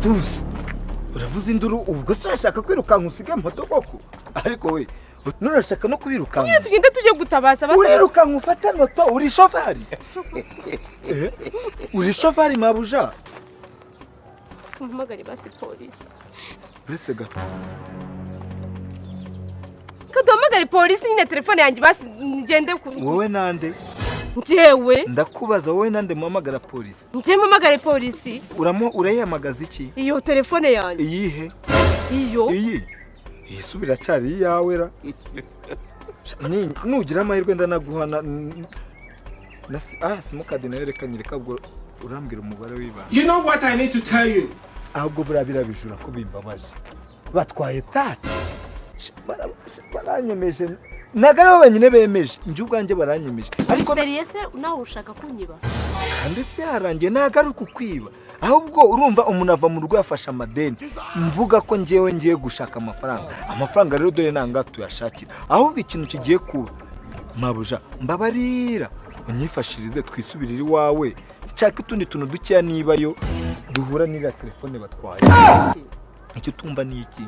Tuzi uravuza induru. Ubwo se urashaka kwirukanka usige moto koko? Ariko we nurashaka no kubirukanka. Tugende tujye gutabaza basa. Urirukanka ufate moto? Uri shofari? Eh, uri shofari, mabuja? Muhamagare basi polisi. Uretse gato. Kaduhamagare polisi nyine, telefone yanjye basi ngende ku Wowe nande? Njyewe. Ndakubaza, wowe nande muhamagara polisi? Njye mpamagare polisi. Urayihamagaza iki? Iyo telefone yanjye. Iyihe? Iyo. Iyi si biracyari iyawe ra? Nugira amahirwe ndanaguhana na simukadi nayo. Reka nyereka, ubwo urambwira umubare w'ibanga. You know what I need to tell you? Ahubwo buriya birabijura ko bimbabaje, batwaye touch. Baranyemeje, ntabwo ari bo wenyine bemeje, njye ubwanjye baranyemeje, ariko Sérieux se, nawe ushaka kunyiba? Kandi byarangiye. Ntabwo ari ukukwiba, ahubwo urumva umuntu ava mu rugo yafashe amadeni, mvuga ko ngewe ngiye gushaka amafaranga. Amafaranga rero dore nanga tuyashakira. Ahubwo ikintu kigiye kuba, mabuja, mbabarira unyifashirize twisubirire iwawe, nshake utundi tuntu dukeya, nibayo duhura n'iriya telefone batwaye. Icyo tumva ni iki?